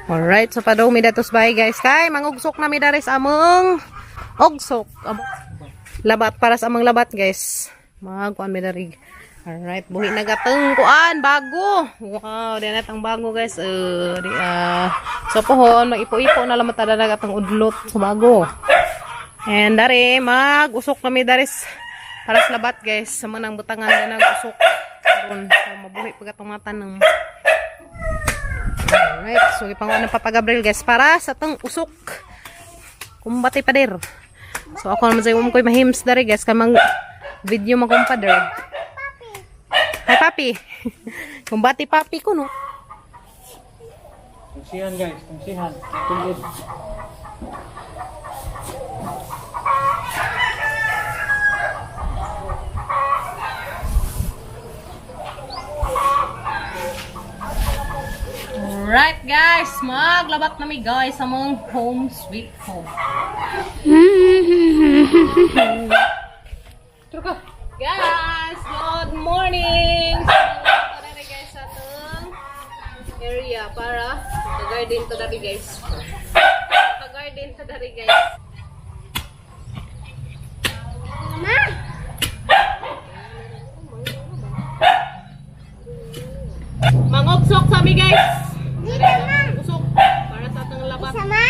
Alright, so padong mi datos bay guys kay mangugsok na mi dari sa among ugsok. Labat para sa among labat guys. Magkuan mi dari. Alright, buhi na gateng kuan bago. Wow, di na ang bago guys. Di ah. So pohon magipo-ipo na lang matada na gateng udlot sa bago. And dari mag-usok kami dari para sa labat guys. Sa manang butangan na nag-usok. Karon so mabuhi pag atong mga tanom. Alright, so ipanguan ng Papa Gabriel guys para sa tong usok. Kumbati pader. So ako naman sa ko'y mahims dari guys kamang video magkumpader. Hi papi. Kumbati papi ko no. Tungsihan guys, tungsihan. Tungod. Alright guys, maglabat na mi guys sa mong home sweet home. Truko. Guys, good morning! So, nandito na rin guys sa atong area para ka-garden to dari guys. Ka-garden to dari guys. Mangogsok sa mi guys. Dito ma. Usok para sa atong labat. Sama?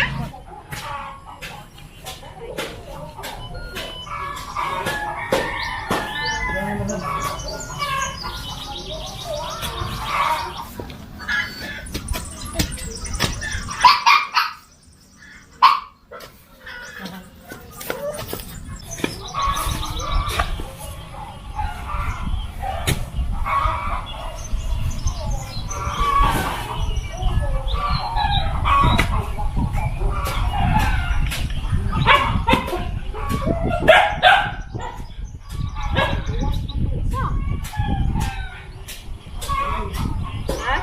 Ha?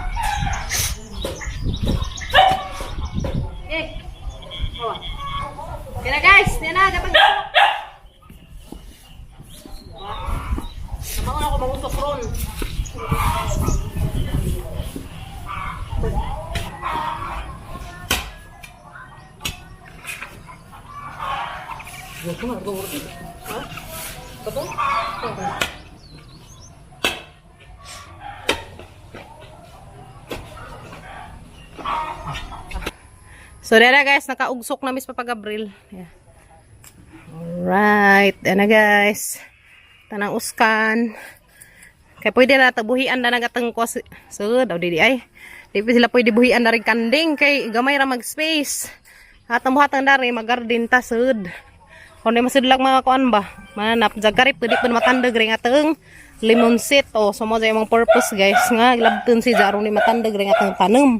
Eh. Oh. Kaya na guys, yan na, dapat usok. Namangon ako mangusok ron. Ha? Ito? So, dara guys, nakaugsok na Miss Papa Gabriel. Yeah. Alright, na guys. Tanang uskan. Kaya pwede na tabuhian na nagatang ko. So, daw di ay. Di pa sila pwede buhian na rin kanding kay gamay ra mag-space. At ang buhatang dari mag-garden ta sud. Kung di masidlag mga kuan ba, mananap jagarip pwede pa matandag ring ateng lemon seed o so mo imong purpose guys nga labton si jarong ni matandag ring ateng tanom.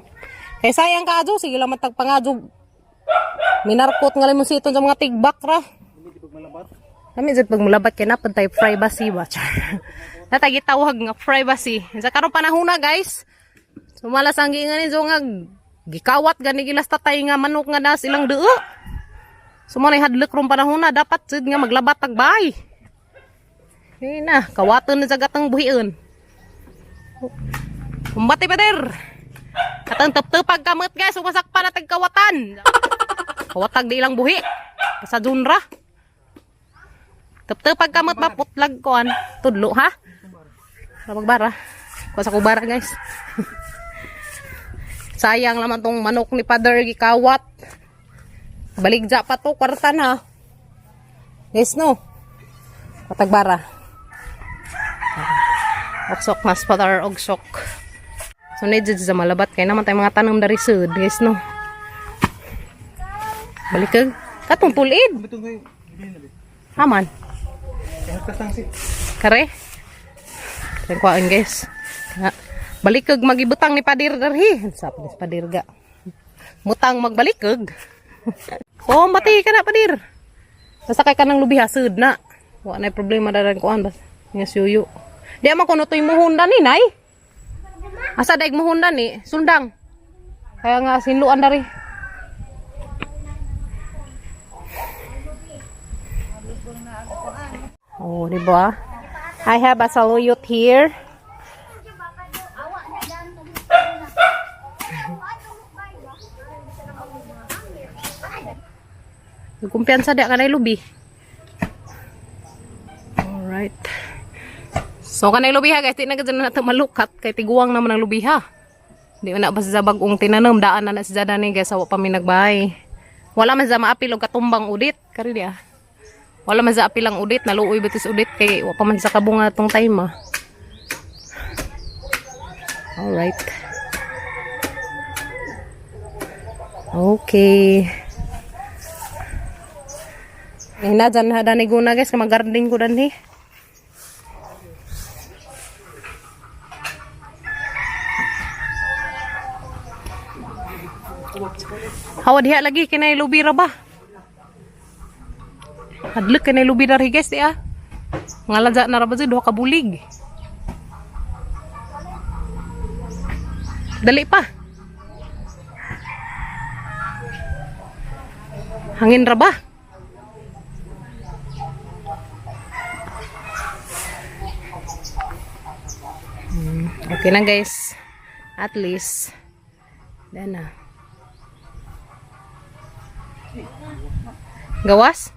Kay sayang ka adyo sige lang matag pangadyo. Minarkot nga lemon seed sa mga tigbak ra. Lami jud pag mulabat kay napad tayo privacy ba char. Natagi tawag nga privacy. Sa karon panahon na guys. Sumala sa ang giingan ni nga gikawat gani gilas tatay nga manok nga nas ilang duo. Sumala hadlok ron panahon na dapat jud nga maglabat tag bay. Hey na, kawaton na sa gatang buhion. Kumbati pader. Katang teptepag kamot guys, umasak pa na tag kawatan. Kawatag di ilang buhi. Sa junra. Teptepag kamot ba putlag koan. Tudlo ha? Para magbara. Kuha sa kubara guys. Sayang naman tong manok ni Father gikawat. Baligja pa to, kwarta na. Guys no. Patagbara. Oksok mas Father oksok. So need sa malabat kay naman tayo mga tanong dari sud guys no. Balikag. Katong tulid. Haman. Kare. Kare kuhaan guys. Ha. Balikag magibutang ni Padir darhi. Sap ni Padir ga. Mutang magbalikag. Oh, mati ka na Padir. Basta kay kanang lubi hasud na. Wa na problema daran kuan bas. Nga suyo. Di man kuno toy muhundan ni nay. Asa daig muhundan ni? Sundang. Kaya nga sinluan dari. Oh, di ba? I have a saluyot here. Kumpiyansa di kanay lubi. Alright. So kanay lubi ha guys, di na gud na nato malukat kay tiguang naman ang lubi ha. Di man na basta sa bagong tinanom, daan na na si Jada ni guys, wa pa mi nagbahay. Wala man sa maapil og katumbang udit, kari di ah. Wala man sa apil ang udit, naluoy ba tis udit kay wa pa man sa kabunga tong time ah. Alright. Okay. Eh na dyan na ni guna guys, mag-garden ko dan eh. Hawa diha lagi kinay lubi ra ba? Hadlok kinay lubi ra guys di ah. Ngaladya na ra ba duha ka bulig. Dali pa. Hangin ra ba? Okay na guys. At least. Then na. Gawas?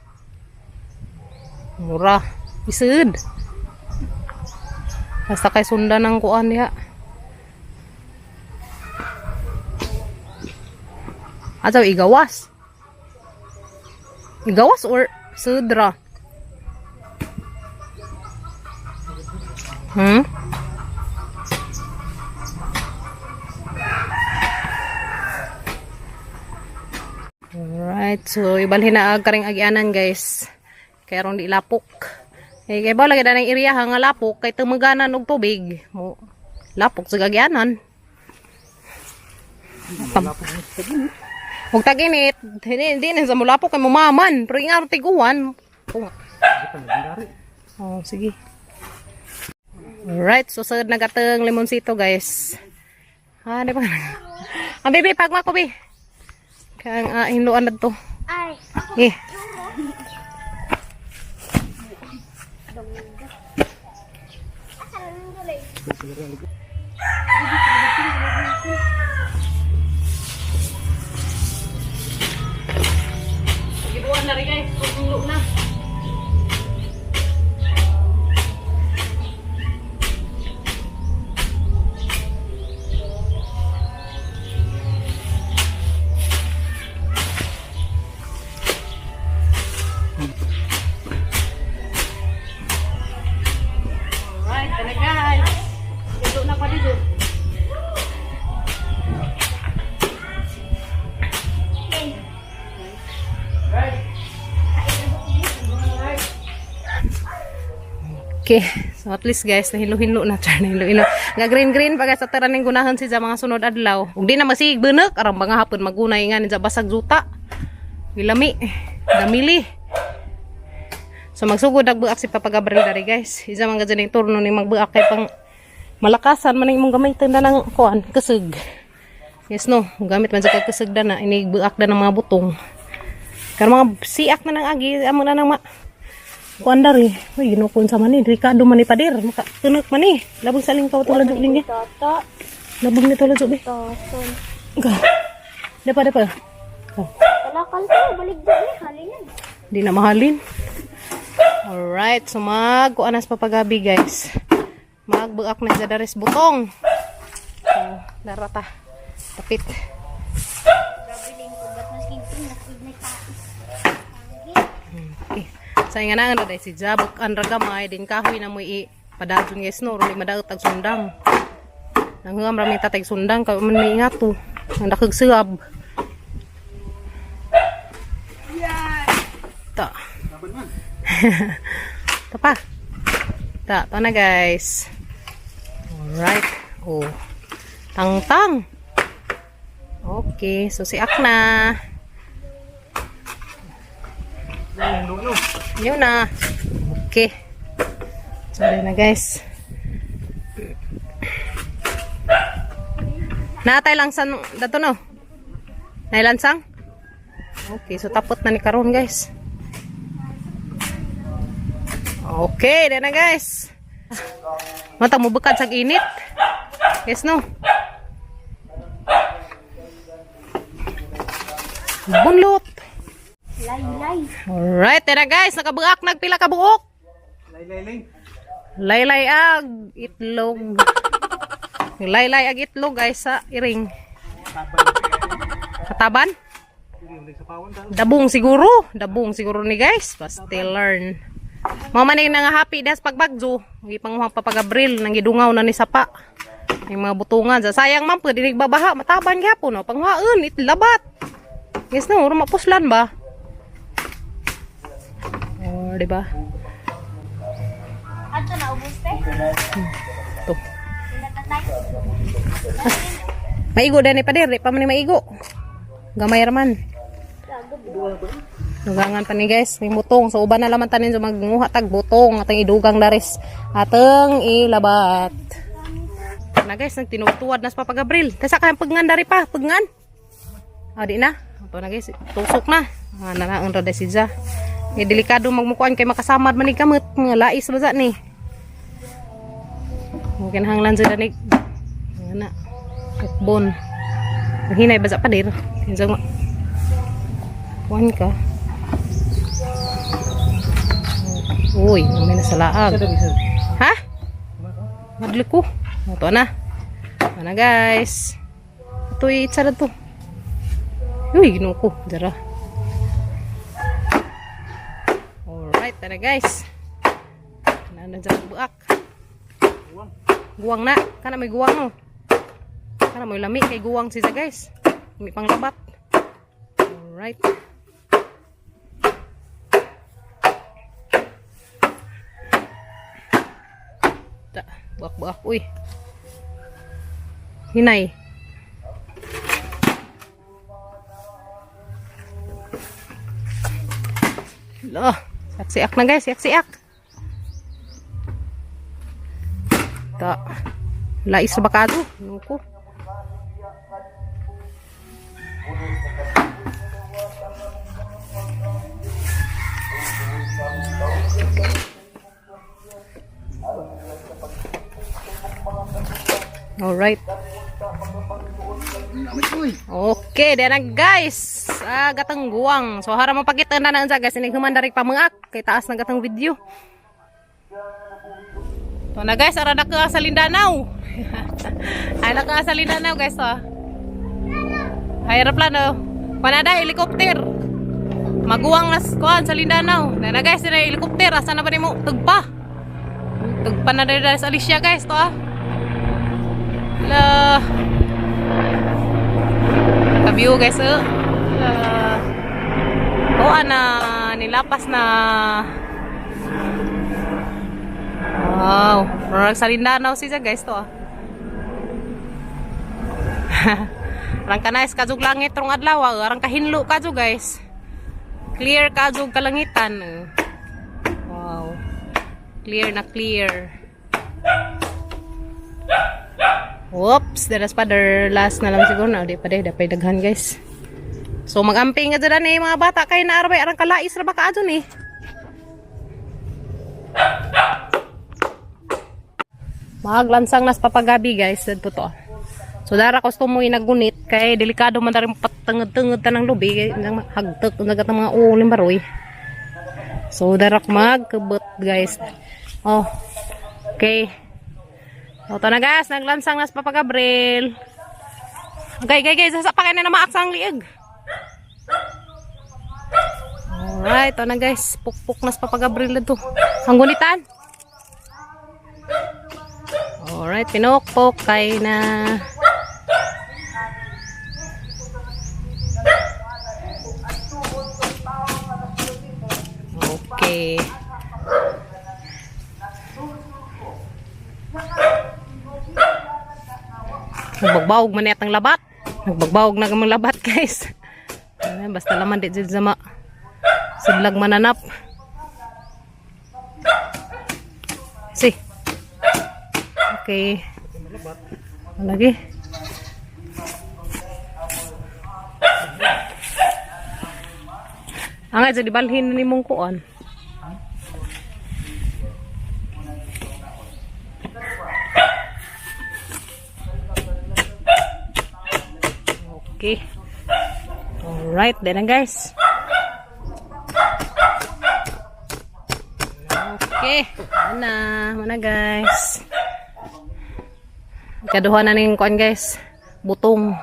Mura. Isud. Basta kay sundan ang kuan diha. Ato igawas. Igawas or sudra? Alright, so ibalhin na ag karing agianan guys. Kay aron di lapok. Eh kay ba lagi na ng area ha nga lapok kay tumaganan og tubig. Mo lapok sa agianan. Ug tag-init, hindi hindi na sa mulapok kay mumaman, pero ingar tiguan. Oh, sige. Alright, so sad nagateng limonsito guys. Ah, di ba? Ang baby, pagma ko bi. Kang hinluan na to. Ay, Eh. asa na nang dulay? Gibuan na rin guys, hinlo na. Alright, tara guys. Hinlo na pa dito. Okay. So at least guys, nahilo-hilo na char, nahilo-hilo. Nga green green pa guys sa tara ning gunahan si sa mga sunod adlaw. Ug di na masig bunek aron mga hapon magunay nga ni sa basag juta. Gilami, damili. So magsugod nagbuak si Papa Gabriel dari guys. Isa man gud ning turno ni magbuak kay pang malakasan man ang imong gamitin na ng kuan, kusog. Yes no, gamit man sa kag kusog da na inigbuak da ng mga butong. Karon mga siak na ng agi, amo na nang ma kuan dari. Uy, ginukon sa mani, Ricardo man ni pader, maka tunok man ni. Labong sa lingkaw to ladyo ninyo. Toto, Labong nito ladyo be. toton. Ga. Dapa dapa. Oh, Kalakal ko, balik doon eh, halinan. di na mahalin. Alright, so mag kuan na sa papagabi guys. Magbuak na sa dares butong. So, darata. Tapit. Gabiling ko, ba't mas ginting, nakid na tais. Okay. Sa nga na nga si Jabok ang ragamay din kahoy na mo i padadyon guys no, ruli madaot tag sundang. Nangham rami tatag sundang kay man may ingato. Ang dakag suab. Ta. Ta pa. Ta, to na guys. Alright. Oh. Tang-tang. Okay, so si Akna. Yun na. Okay. So, yun na guys. Natay langsan dato no. Nay lansang? Okay, so tapot na ni karon guys. Okay, na guys. Mata mo bukad sa init. Yes no. Bunlot. Laylay. Alright, tara guys, nakabuak nagpila ka buok. Lay, lay, lay. Laylay ag itlog. Laylay ag itlog ay sa iring. Kataban? Dabong siguro. Dabong siguro ni guys. Basta learn. Mama na yung nga happy das pagbagzo. Gipanguhang papagabril. Nangidungaw na ni sapa. Yung mga butungan. Sayang man po, dinig babaha. Mataban gyapon. No? Panghuaan, itlabat. Yes no, mapuslan ba? Oh, di ba? Ato na ubos te. To. Natatay. Maigo dani pader, di pa man ni maigo. Gamay ra man. Dugangan pa ni guys, may butong. So uban na laman tanin so magnguha tag butong atong idugang daris atong ilabat. Na guys, nagtinutuwad na sa Papa Gabriel. Kaysa kayang pagnan dari pa, pagnan. Ah, di na. Ito na guys, tusok na. Ah, nanaon ra si Ja. Eh, delikado magmukuan kay makasamad man ni kamot. Mga lais ba ni? Mungkin hanglan sa danig. Ana. Bon. Ang hinay ba sa pader? Kinsa ma. Kuan ka. Uy, may nasa laag. Ha? Madli ko. Ito na. Ito na guys. Ito itsara to. Uy, ginoo ko. Dara. Alright, tara guys. Ano na dyan buak. Guwang na. Kana may guwang no. Kana may lami kay guwang siya guys. May panglabat. Alright. Ta, buak-buak uy. Hinay. Lo, siak-siak na guys, siak-siak. Ta. Lais sa bakado. Nuko. Alright. Okay, then na guys. Ah, gatang guwang. So hara mapakita na na guys ini humandarik pa mga kay taas ng gatang video. To na guys, ara na ka sa Lindanao. Ay na ka sa Lindanao guys oh. Ay aeroplano. Panada helicopter. Maguwang nas kuan sa Lindanao. Na na guys, na helicopter asa na ba nimo tugpa? Tugpa na diri sa Alicia guys to ah. La. Ka-view guys oh. La. Oh, ana nilapas na. Wow, murag sa Mindanao siya guys to ah. Arang ka nice kajug langit rong adlaw, ah. Arang kahinlo kadyo guys. Clear kajug kalangitan. Eh. Wow. Clear na clear. Whoops, deras pa der last na lang siguro na di pa de dapay daghan guys. So magamping nga dyan eh mga bata kay na arbay arang kalais ra ba kaadto ni. Maglansang nas papagabi guys, dito to. So dara gusto mo inagunit kay delikado man dari patenged-tenged tanang lubi kay nang hagtek nagat ang mga uling baroy. So dara ko magkebet guys. Oh. Okay. So to na guys, naglansang nas Papa Gabriel. Okay, okay, guys, sa pa na maaksa ang lieg. Alright, to na guys, pukpuk nas Papa Gabriel dito. Ang gunitan. Alright, pinukpok kay na. Okay. Nagbagbawog man yata ang labat. Nagbagbawog na kamang labat, guys. Ayan, basta laman di jud sama. Sidlag mananap. Si. Okay. Lagi. Ang nga, di balhin na ni mong kuan. Okay. Alright, then guys. Okay, ana, mana guys. Kaduha na ning kuan guys. Butong.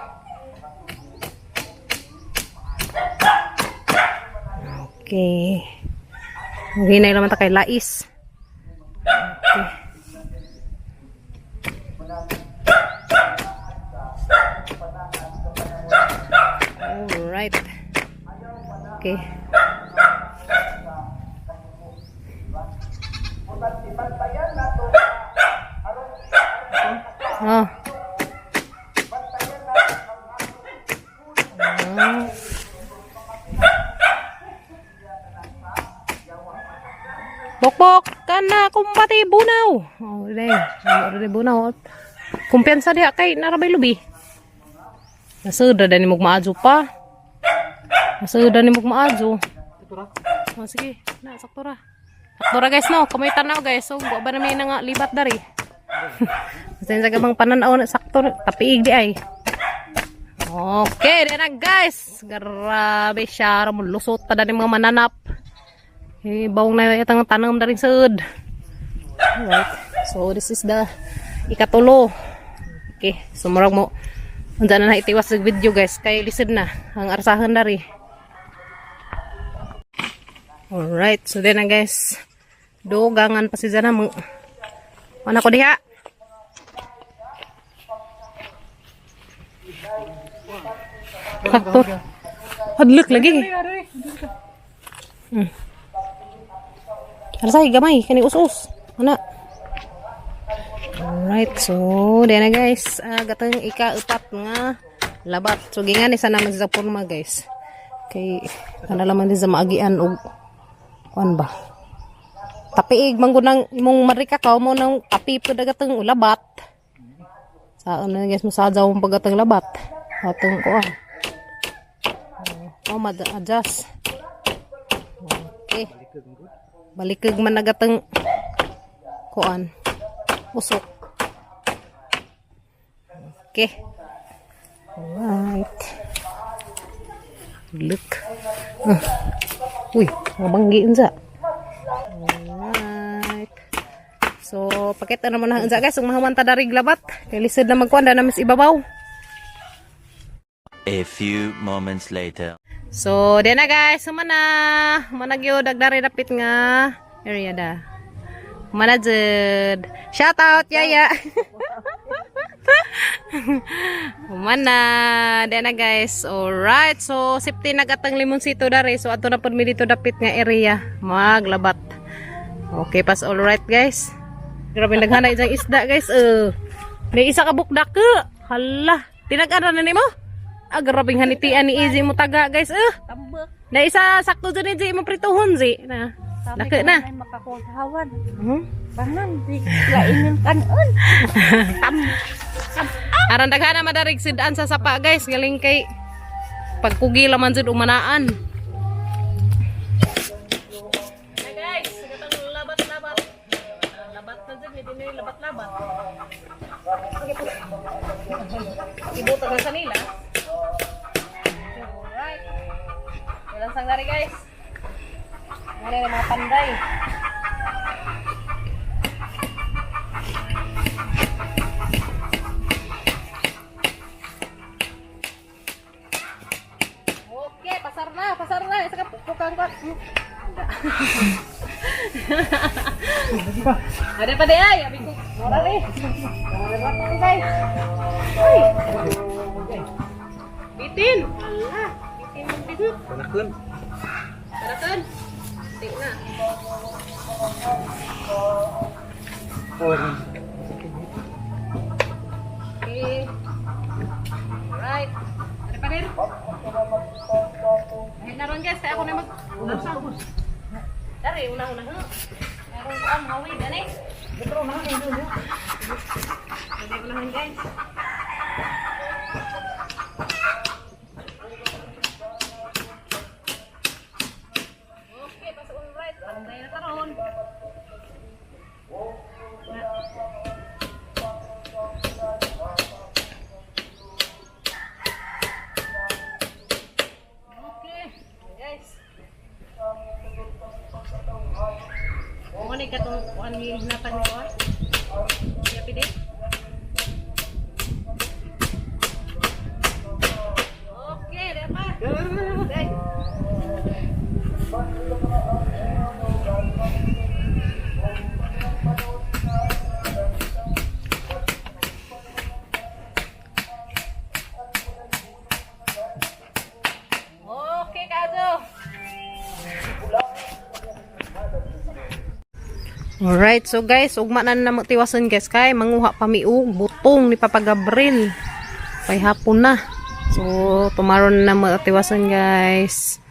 Okay. Hinay naman ta kay lais. Okay. Alright. Okay. Oh. Ah. Bokbok kana kumbati bunaw. Oh, dai. Oh, dai bunaw. Kumpiyansa diha kay narabay lubi. Nasuda dani mog maadyo pa. Nasuda ni mog maadyo. Oh, sige. Na, sakto ra. Sakto ra guys no. Kamoy tanaw guys. So, wa ba na may nga libat dari. Basta sa gamang pananaw na sakto ra. Tapiig di ay. Okay, di na guys. Grabe siya. Mo lusot pa dani mga mananap. Eh, bawang na itang tanam na rin sud. Alright. So, this is the ikatulo. Okay. So, murag mo. Unsa na na itiwas sa video guys. Kay lisod na. Ang arsahan na rin. Alright. So, then na guys. Dugangan pa si Zana. Mana ko diha? Faktor. Hadlok lagi. Arsay gamay kani us-us. Ana. Alright, so diyan na guys. Gatong ika-upat nga labat. So gingani sa naman sa porma guys. Kay kana laman din sa maagian og kuan ba. Tapiig man gud nang imong marika ka mo nang tapi pud gatong labat. Sa ano guys musadyaw ang pagatong labat. Atong kuan. Oh, mad-adjust. Okay. Balikag man nagatang kuan. Usok. Okay. Alright. Look. Ah. Uy, mabanggi unsa. Alright. So, pakita naman na unsa guys, kung mahuman ta dari labat. Kay lisod na magkuan da na mas ibabaw. A few moments later. So, di na guys, humana. Humana gyud dagdari dapit nga area da. Humana jud. Shout out yaya. Humana, di na guys. Alright, so safety nagatang limonsito dari. So ato na pud mi dito dapit nga area maglabat. Okay, pas alright guys. Grabe naghana isang isda guys. May isa ka bukdak ke. Hala, tinag-ara na nimo? Ah, grabing hanitian ni Easy mo taga guys. Tambak. Na isa sakto dyan ni mo prituhon zi. Na. Dako na. Ay makakuhawan. Hmm? Tanan di lainin kanon. Tam. Aran daghana madarig sidan sa sapa guys, galing kay pagkugi laman jud umanaan. Na guys, katong labat-labat. Labat na jud, hindi na labat-labat. Ibuta na sa nila. Alright. Ilang sang dari guys. Wala na mga panday. Okay, pasar na, pasar na. Isa ka pukang ko. Ada pa di ay, abi ko. Mura ni. Mura pa ni guys. Uy. Bitin. Ala, bitin bitin. Panakun. Tarakan. Tik na. Oh, Okay. Alright. Ada pa din? Ay, naron guys, kaya ako na mag... Dari, una-una. Meron ko ang hawid, ano eh? Pwede unahan guys. Okay, pasok on right. Panday na karon. Okay, guys. Muna katong Kuan ni hinatan ko ah. Kaya pwede? Okay, di pa. Day. Okay, Kado. Alright, so guys, ugma na na magtiwasan, guys, kay manguha pa mi og butong ni Papa Gabriel. Kay hapon na. So, tomorrow na na magtiwasan, guys.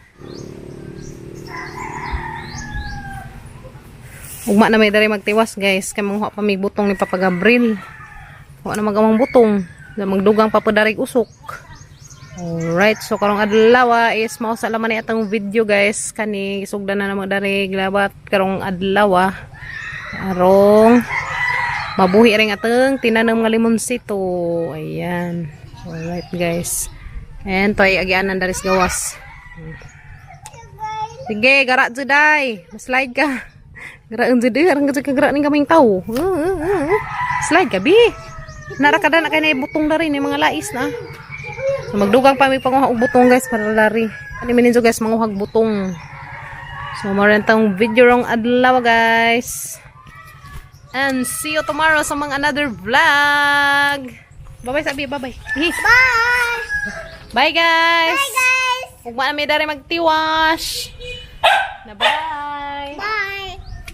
Ugma na may diri magtiwas, guys, kay manguha pa mi butong ni Papa Gabriel. Wa na magamang butong. Magdugang pa po darig usok. Alright, so karong adlaw is mao sa laman ni atong video, guys, kani sugdan na namo dari glabat karong adlaw arong mabuhi ring atong tinanom nga limonsito. Ayan. Alright, guys. And toy agianan dari sa gawas. Sige, gara juday. Slide ka. Gara ang juday, arang ka gara ning kaming tao. Slide ka bi. Nara ka na kay na butong na rin yung mga lais na. So magdugang pa mi panguha og butong, guys, para lari. Ani mininjo, guys, manguhag butong. So mao rin tong video rong adlaw, guys. And see you tomorrow sa mga another vlog. Bye-bye sabi, bye-bye. Bye! Bye, guys. Bye, guys! Ugma na mi dari magtiwash. Na bye.